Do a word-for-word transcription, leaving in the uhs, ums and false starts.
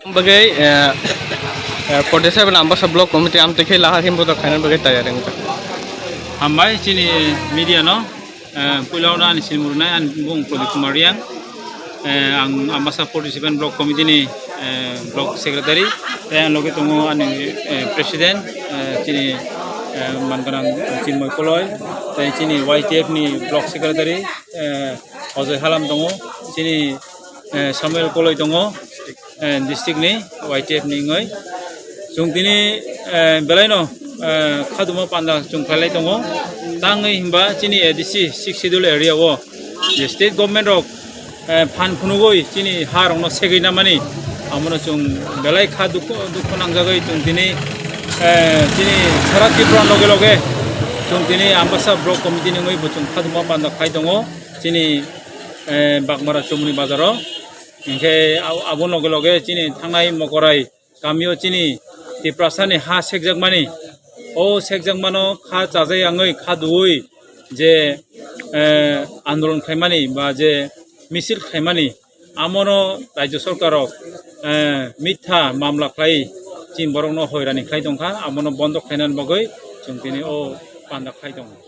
Bagwi, eh, eh, forty seven Ambasa Block Committee amtwi khe lahar himbo to khaina bagwi tayar wngkha. Hambai chini media no, eh, puila o ani sinimurunai ani bung Pradip Kumar Riang. Eh, ang Ambasa forty seven Block Committee ni, eh, Block Secretary. Tei ang loge tongo ani, eh, President, eh, chini, eh, Manganang Chinmoy Koloi. Tei chini Y T F ni Block Secretary, eh, Ojoi Halam tongo. Chini, eh, Samuel Koloi tongo, eh, district ni Y T F ni wngwi. Chwng tini, eh, belai no, eh, khaduma panda chwng khlai tongo. Tangwi himba chini A D C six schedule area o je state government rok, eh, phan phunugwi chini ha rok no segwi namani, amo no chwng belai kha dukhu, dukhu nangjagwi chwng tini, eh, chini sara Tripura loge loge chwng tini Ambasa Block Committee ni wngwi bo chwng khaduma panda khai tongo. Chini, eh, Bagmara Chumni Bazar o. Hinkhe abo, abo loge loge chini thangnai Mokorai kamio chini Tiprasani ha sekjakmani. O sekjakmano kha chajai yangwi kha duwi je, eh, andolon khaimani ba je misil khaimani. Amono Rajya Sorkar rok, eh, mitha mamla khlai chini borokno hoirani khlai tongkha. Amono bondo khlainani bagwi chwng tini o panda khlai tongo.